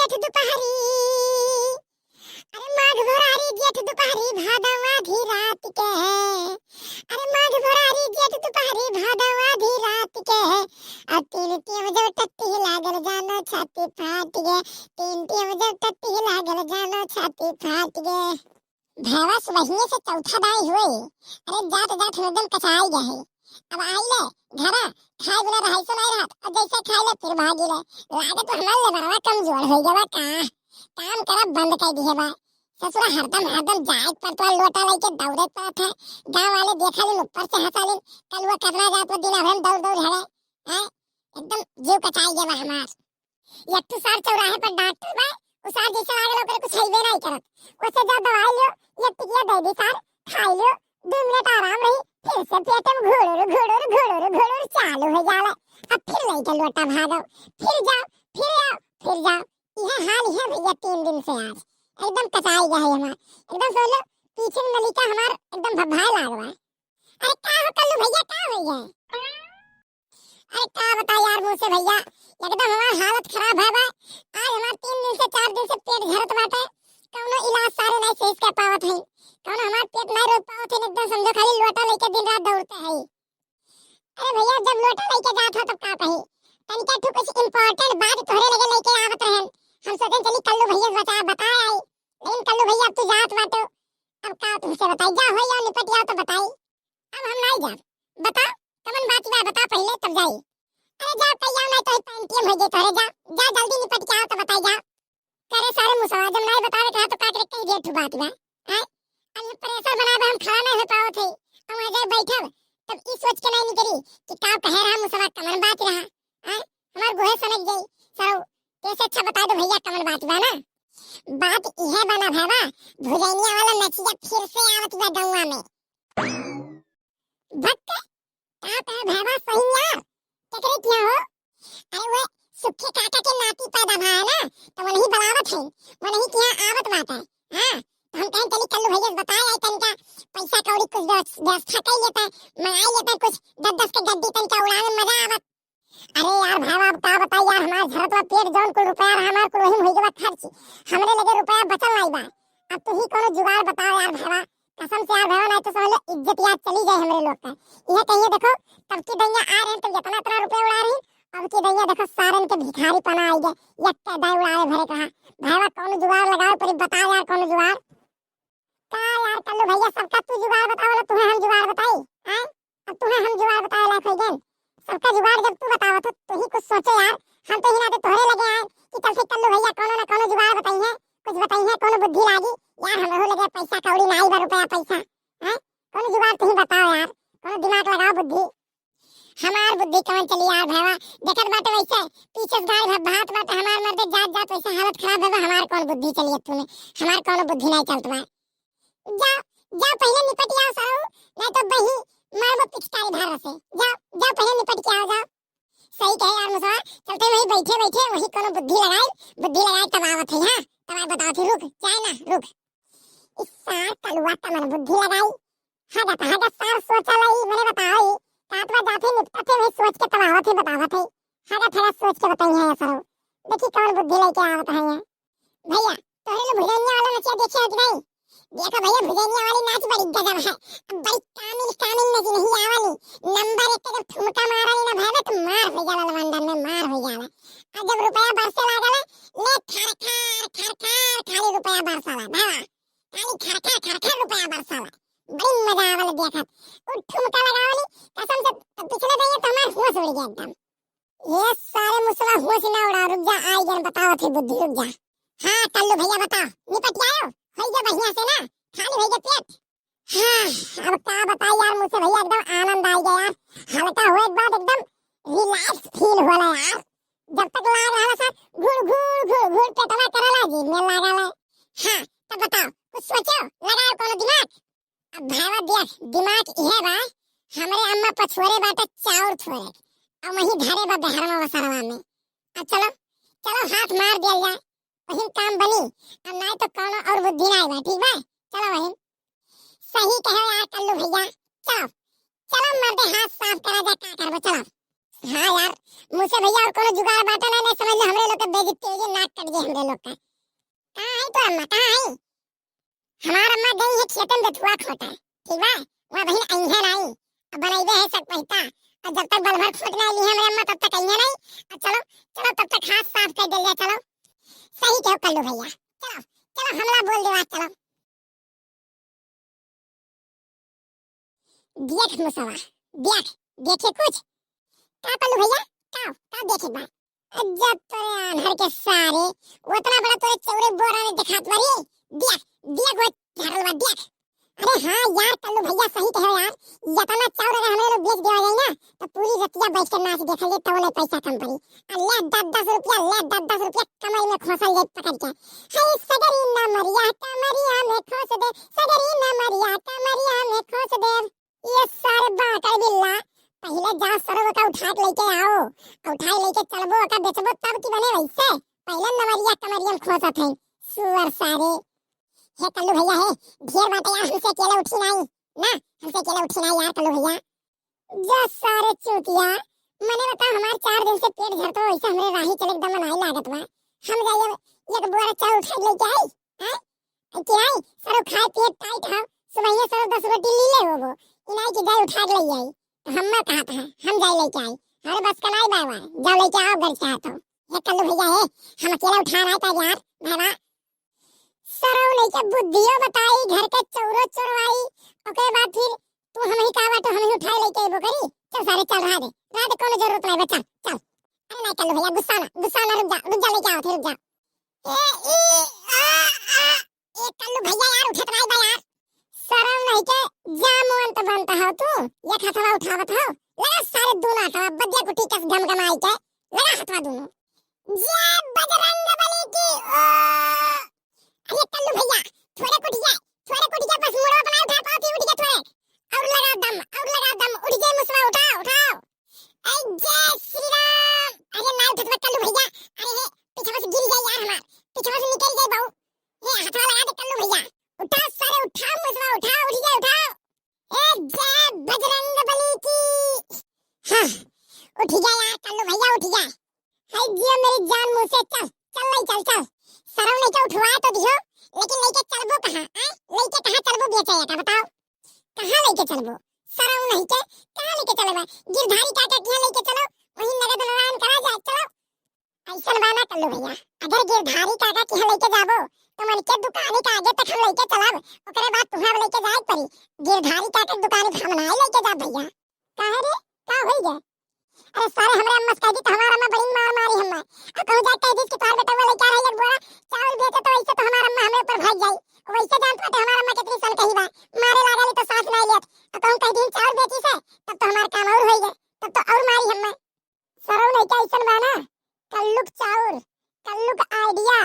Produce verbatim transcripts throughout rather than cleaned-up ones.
जेठ दुपहरी, अरे माघ भोरारी जेठ दुपहरी भादव आधी रात के। अरे माघ भोरारी जेठ दुपहरी भादव आधी रात के। अब तीन टेम जब टट्टी लागल जानो छाती फाट गे। तीन टेम जब टट्टी लागल जानो छाती फाट गे। भैवा सुबहिये से चौथा दाई हुए। अरे जात जात हम एकदम कचाई गए हैं। अब आइले घरा, खाए बिना रहाइसो नाहीं रहत, और जैसे खाइले फिर भागीले। लागत तो हमार लेबरवा कमजोर होइ गवा का, काम करब बंद कर दिहे बा। ससुरा हरदम हरदम जाए के पड़त बा, लोटा लेके दौड़े के पड़त है। गाँव वाले देखा लेन, ऊपर से हंसा लेन, कलुआ करना जात बा, दिन भर में दौड़ दौड़ हवे। हैं? एकदम जीव कचाई गवा हमार। एक ठो सार चौराहे पर डॉक्टर बा, उ सार जैसे लागल ओकरे कुछ हइबे नाहीं करत। ओसे जा दवाई लियो, एक टिकिया दे दी सार, खाई लियो, दो मिनट आराम रही, फिर से पेट में घुड़ुर, घुड़ुर, घुड़ुर, घुड़ुर चालू हो जाला। अब फिर लइके लोटा भागो, फिर जाओ, फिर आओ, फिर जाओ। इहे हाल है भैया तीन दिन से आज। एकदम कचाई गए है हमार। एकदम समझ लो, पीछे में नलिका हमार एकदम भभाए लाग बा। अरे का हो कल्लू भैया, का हो गया? अरे का बताई यार मुँह से भैया, एकदम हमार हालत खराब है बा। आज हमार तीन दिन से, चार दिन से पेट झरत बाटे, कौनो इलाज सारे नाहीं सही से कर पावत है, कौनो हमार पेट नाहीं रोक पावत है, एकदम समझो खाली लोटा लेके दिन रात दौड़ते हैं। अरे भैया जब लोटा लेके जात हो तब का कही, तनिका ठू कुछ important बात तोहरे लगे लेके आवत रहन, हम सोचन चली कल्लू भैया से बता, बताए आई, लेकिन कल्लू भैया अब तू जात बाटो, अब का तुमसे बताई, जा हो या निपट जाओ तो बताई। अब हम नाहीं जाब। बता, कमन बात बा, बता पहिले, तब जाई। अरे जा, कहिया नाहीं तो पैंटियम हो जाए तोरे, जा, जा जल्दी निपट के आओ तो बताई जा। करे सारे मुसवा, जब नाहीं बतावे के रहा तो का करे, कही दे ठू बात बा। हैं? अब pressure बनावे हम खड़ा नाहीं हो पावत है। हम वहाँ जाए बैठब, तब ई सोच के नाहीं निकली कि का कहे रहा मुसवा, कमन बात रहा। हैं? हमार गुहे सनक जाई। सारो, कैसे अच्छा बता दो भैया, कमन बात बा ना? बात इहे बा ना भैया, भुजैनिया वाला नचिया फिर से आवत बा गौवा में। भक्के, का कहे भैया सही यार? केकरे किया हो? अरे वो सुखे काका के नाती पैदा भा है ना, तो वो नहीं बुलावत है, वो नहीं किया आवत बात है। हाँ, तो हम कहें चली कल्लू भैया से बताए आई तनिका पैसा कौड़ी कुछ व्यवस-, व्यवस्था कर लेता है, मंगाई लेता है कुछ दस दस के गड्डी तनिका उड़ावे में मजा आवत। अरे यार भैया, अब का बताई यार, हमार झरत बा पेट, जौन कुल रुपया रहा हमार कुल वही में होई गवा खर्च, हमरे लगे रुपया बचल नाहीं बा। अब तू ही कौनो जुगाड़ बताओ यार भैया, कसम से यार भैया, नाहीं तो समझ लो इज्जत यार चली जाए हमरे लोग का। यह कहिए देखो, तब की दैया आ रहे तो इतना इतना रुपया उड़ा रही, अब की दैया देखो सारन के भिखारी पना आई गए, यक के दाई उड़ावे भरे कहा। भैया कौनो जुगाड़ लगाओ, पर बताओ यार कौनो जुगाड़। का यार कल्लू भैया, सबका तू जुगाड़ बतावला, तुहे हम जुगाड़ बताई? हैं? अब तुहे हम जुगाड़ बतावे लायक हो गए? सबका जुगाड़ जब तू बतावत हो, तू ही कुछ सोचे यार। हम तो ही ना तो तोहरे लगे आए कि चल ठीक कल्लू भैया कौनो ना कौनो जुगाड़ बताई है, कुछ बताई है, कौनो बुद्धि लागी। यार हमरो लगे पैसा कौड़ी नाहीं बा, रुपया पैसा। हैं? कौनो जुगाड़ तू ही बताओ यार, कौनो दिमाग लगाओ बुद्धि। हमार बुद्धि कौन चली यार भैया, देखत बाटे वैसे पीछे से गाड़ी भभात बाटे हमार मर्दे, जात जात वैसे हालत खराब है, हमार कौन बुद्धि चली अब तूने, हमार कौनो बुद्धि नाहीं चलत बा। जा, जा पहिले निपट आओ सारो, नाहीं तो बही मारबो पिचकारी भार से। जा, जा पहिले निपट के आओ, जा। सही कहे यार मुसवा, चलते वही बैठे बैठे वही कौनो बुद्धि लगाई, बुद्धि लगाई तब आवत है, हाँ, तब आवत बताओ थी, रुक, जाए ना, रुक। इस सार कलुआ का मन बुद्धि लगाई, हगत, हगत सार सोचा लई, मने बताओ, ई काटवा जाथे निपटथे, वही सोच के तब आवत है, बतावत है। हगत, हगत सोच के बताई है ये सरो। देखी कौन बुद्धि लेके आवत है ये। भैया, तोहरे लोग भुजैनिया वाला नचिया देखे हो कि नाहीं? देखो भैया, भुजैनिया वाली नाच बड़ी गजब है। अब बड़ी कामिल, कामिल नचिया वाली। नंबर एक के जब ठुमका मारा ली ना भैया, तो मार हो जाला, लवंडन में मार हो जाला। आ जब रुपया बरसे लागल, ले खर, खर, खर, खर, खाली रुपया बरसाला, भैया। खाली खरखर खरखर रुपया बरसाला। बड़ी मजा आवल देखत। उ ठुमका लगावली, कसम से पिछले दइया तो हमार होश उड़ गया एकदम। ये सारे मुसवा होश ना उड़ा, रुक जा, आई जन बतावत है बुद्धि, रुक जा। हाँ, कल्लू भैया बताओ, निपट के आयो? होई गया बढ़िया से ना? खाली होई गया पेट? हाँ, अब का बताई यार, मुझसे भैया एकदम आनंद आ गया यार। हल्का हुए के बाद एकदम relax feel होला यार। जब तक लाग रहा था घुड़ घुड़ घुड़ घुड़ पेटवा करला, जीभ में लागल है। हाँ, तब बताओ, कुछ सोचो, लगाओ कोनो दिमाग। अब भावा देख, दिमाग इहे बा, हमरे अम्मा पछोरे बाटे चाउर फोरे, अब वहीं धरे बा बहरवा वसरवा में। अब चलो, चलो हाथ मार दिया जाए, वहीं काम बनी, अब नाहीं तो कोनो और बुद्धि नाहीं बा, ठीक बा? चलो वहीं। सही कहे यार कल्लू भैया, चलो, चलो मर्दे हाथ साफ करा जा, का करबो, चलो। हाँ यार, मुझसे भैया और कोनो जुगाड़ बाटे ना, नहीं समझ लो हमरे लोग के तेजी तेजी नाक कट गए हमरे लोग का। कहाँ है तो अम्मा, कहाँ है? हमार अम्मा गई है खेतन दतुआ खोटा, ठीक बा? वहाँ बहिन अइहे नाई। अब बनैबे है सक पहिता। और जब तक बलभर खोट ना ली हमरे अम्मा, तब तक अइहे नाई। और चलो, चलो, तब तक हाथ साफ कर देल जाए, चलो। सही कहो कल्लू भैया, चलो, चलो, हमला बोल देवा, चलो। देख मुसवा, देख, देखे कुछ? का कल्लू भैया, का, का देखे बा? जब तोरे आन्हर के सारे, उतना बड़ा तोरे चौरे बोरा में देखात बारी। देख, देख वो झाड़ल बा, देख। अरे हाँ यार, कल्लू भैया सही कहे यार, इतना चाउर अगर हमरे लोग बेच देवा जाए ना, तो पूरी रतिया बैठ के नाच देखल जाए, तब नहीं पैसा कम पड़ी। आ ले दस दस रुपया, ले दस दस रुपया कमर में खोसल जाए पकड़ के। हे सगरी नमरिया कमरिया में खोस दे, सगरी नमरिया कमरिया में खोस दे। ये सारे बाकर बिल्ला, पहिले जा सरव का उठा के लेके आओ, उठाई लेके चलबो, ओका बेचबो तब की बने वैसे। पहिले नमरिया कमरिया में खोसत है, सुअर सारे। हे कल्लू भैया हे, ढेर बात यार, हमसे अकेले उठी नाई, ना, हमसे अकेले उठी नाई यार कल्लू भैया। जा सारे चूतिया, मने बता हमार चार दिन से पेट झरतो, वैसे हमरे राही चले एकदम नाई लागत बा। हम जाइए एक बोरा चाउर उठा के लेके आई, हैं? कि आई, सरो खाए पिए टाइट है, सुबह सरो दस रोटी ली ले होबो, इनाई की जाए उठा के ले आई, तो हम ना कहा था, हम जाए लेके आई, हमारे बस का नाई बाबा, जाओ लेके आओ घर से हाथों। हे कल्लू भैया हे, हम अकेला उठा रहा था यार, बाबा, सरौ लइके बुद्धियो बताई, घर के चौरो चोरवाई, ओकरे बाद फिर तू हमही का बाटे, हमही उठाए लइके अइबो करी। चल सारे, चल, रहा दे, रहा दे, कोनो जरूरत नहीं बा, चल, चल। अरे नहीं कल्लू भैया, गुस्सा ना, गुस्सा ना, रुक जा, रुक जा, लइके आवत है, रुक जा। ए, ई, आ, आ, ए कल्लू भैया यार, उठत नहीं बा यार। सरम नहीं के, जामवंत बनता हो तू, एक हथवा उठावत हो, लगा सारे दोनों हथवा, बदिया कुटी कस गमगमाई के, लगा हथवा दोनों। जय बजरंग बली की। ओ, अरे कल्लू भैया, थोड़े उठ जाए, थोड़े उठ जाए, बस मुड़वा अपना उठा पाओ, फिर उठ जाए थोड़े। और लगा दम, और लगा दम, उठ जाए मुसवा, उठाओ, उठाओ। ए जय श्री राम। अरे ना उठत बा कल्लू भैया, अरे हे, पीछे से गिर जाए यार हमार, पीछे से निकल जाए बहू। हे हथवा लगा दे कल्लू भैया, उठा सारे, उठा मुसवा, उठा, उठ जाए, उठाओ। ए जय बजरंग बली की। हाँ, उठ जा यार कल्लू भैया, उठ जा। हाय जियो मेरी जान मुँह से, चल, चल नहीं, चल, चल। सरौ नहीं के उठवा तो दियो, लेकिन लेके चलबो कहाँ, हैं? लेके कहाँ चलबो बेचे का बताओ? कहाँ लेके चलबो? सरौ नहीं के, कहाँ लेके चलबा? गिरधारी काका के यहाँ लेके चलो, वहीं नगद नारायण करा जाए, चलो। ऐसन बा ना कल्लू भैया, अगर गिरधारी काका के यहाँ लेके जाबो, तो मन के दुकानी के आगे तक हम लेके चलब, ओकरे बाद तुहाँ लेके जाए के पड़ी। गिरधारी काका के दुकानी पे हम ना लेके जाब भैया। काहे रे, का होई गए? अरे सारे, हमरा अम्मा से कह दी तो हमार अम्मा बड़ी मार मारी हम्मा। अब कहूँ जाके कह दी कि तोहार बेटवा लेके आ रही एक बोरा चाउर बेचे, तो वैसे तो हमार अम्मा हमरे ऊपर भाग जाई। वैसे जान पाते हमार अम्मा कितनी सन कही बा, मारे लागली तो सांस नहीं लेत। अब कहूँ कह दी चाउर बेची से, तब तो हमार काम और होई गए, तब तो और मारी हम्मा। सरौ लइका अइसन बा ना, कल्लुक चाउर, कल्लुक idea,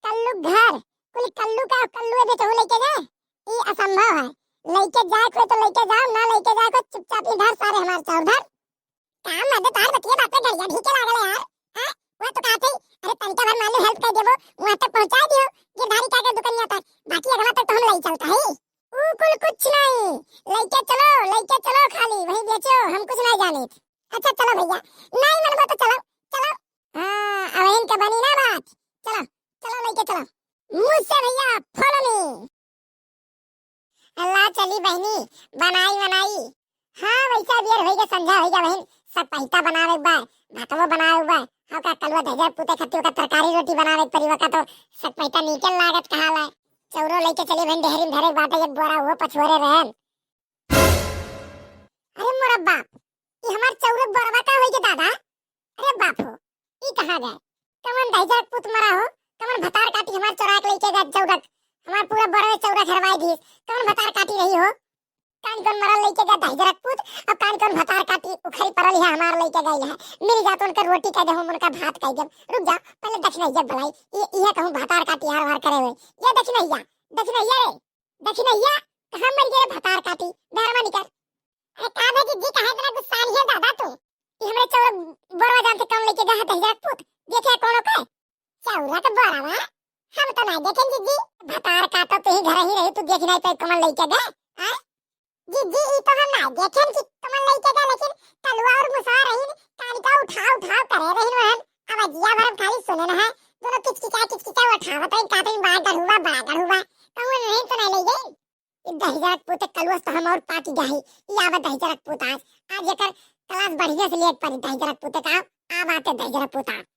कल्लुक घर, कुल कल्लू का कल्लू बेचहु लइके जाए, ई असंभव है। लइके जाए कोई तो लइके जाओ, ना लइके जाए कोई चुपचाप ही धर सारे हमार चाउर धर। का मर्दे तोहार बतिये बात पे गड़िया ढीके लागल है यार, हैं? वह तो कहते ही, अरे तनिका भर मान लो help कर देबो, वहाँ तक पहुँचा दियो, गिरधारी का के दुकनिया तक, बाकी अगवा तक तो हम लई चलता है। ऊ कुल कुछ नहीं, लइके चलो, लइके चलो, खाली वही बेचो, हम कुछ नहीं जाने। अच्छा चलो भैया, नहीं मनबो तो चलो, चलो। हाँ, अब इनके बनी ना बात। चलो, चलो लइके चलो। मुझसे भैया, follow me। अल्लाह चली बहनी, बनाई बनाई। हाँ, वैसा बेर होई गया, संझा होई गया बहन, सक पहिता बनावे के बा, भातवो बनावे के बा। हाँ का कलुआ दहिजर पूते खत्ती का तरकारी रोटी बनावे के परी, वका तो सक पहिता नीके लागत कहाला। चौरो लइके चली बहन, डेहरी में धरे के बाटे एक बोरा, वो पछोरे रहन। अरे मोरा बाप, ई हमार चौरक बरवा का होई के दादा? अरे बाप हो, ई कहाँ गए? कमन दहिजरक पूत मरा हो, कमन भतार काटी हमार चोरा के लेके गए चौरक, हमार पूरा बरवे चौरक हरवाई दिस, कमन भतार काटी रही हो? कान कौन मरल लेके गए दहिजरक पूत, और कान कौन भतार काटी उखरी परल है हमार लेके गई है। मिल जात उनका रोटी कह दे, हम उनका भात कह दे। रुक जा, पहले दक्षिणैया बुलाई, ये, ये कहूँ भतार काटी हर हर करे हुए। ये दक्षिणैया, दक्षिणैया रे, दक्षिणैया, कहाँ मर गए भतार काटी? बाहर निकल। अरे का भे जिज्जी, काहे इतना गुस्सान है दादा तू? कि हमरे चौरा बोरवा जान से कौन लेके गए है दहिजरक पूत? देखे कौन ओके? चौरा के बोरवा? हम तो नहीं देखे जिज्जी। भतार काटो, तू ही घर ही रही, तू देख नहीं पाई कौन लेके गए? हाँ? जिज्जी, ई तो हम नहीं देखे कि कौन लेके गए, लेकिन कलुआ और मुसवा रही, कान का उठाव उठाव करे रही रहन। अब जिया भर हम खाली सुने न है, दोनों किचकिचा किचकिचा उठावत रही, कहते हैं, "बड़ा गढ़ुआ, बड़ा गढ़ुआ।" कहूँ नहीं तो नहीं ले गई। ई दहिजरक पूते कलुआ से तो हम और पाकी गई। ई आवा दहिजरक पूत आज, आज एकर क्लास बढ़िया से लेट पड़ी दहिजरक पूते का। आ बात है दहिजरक पूता।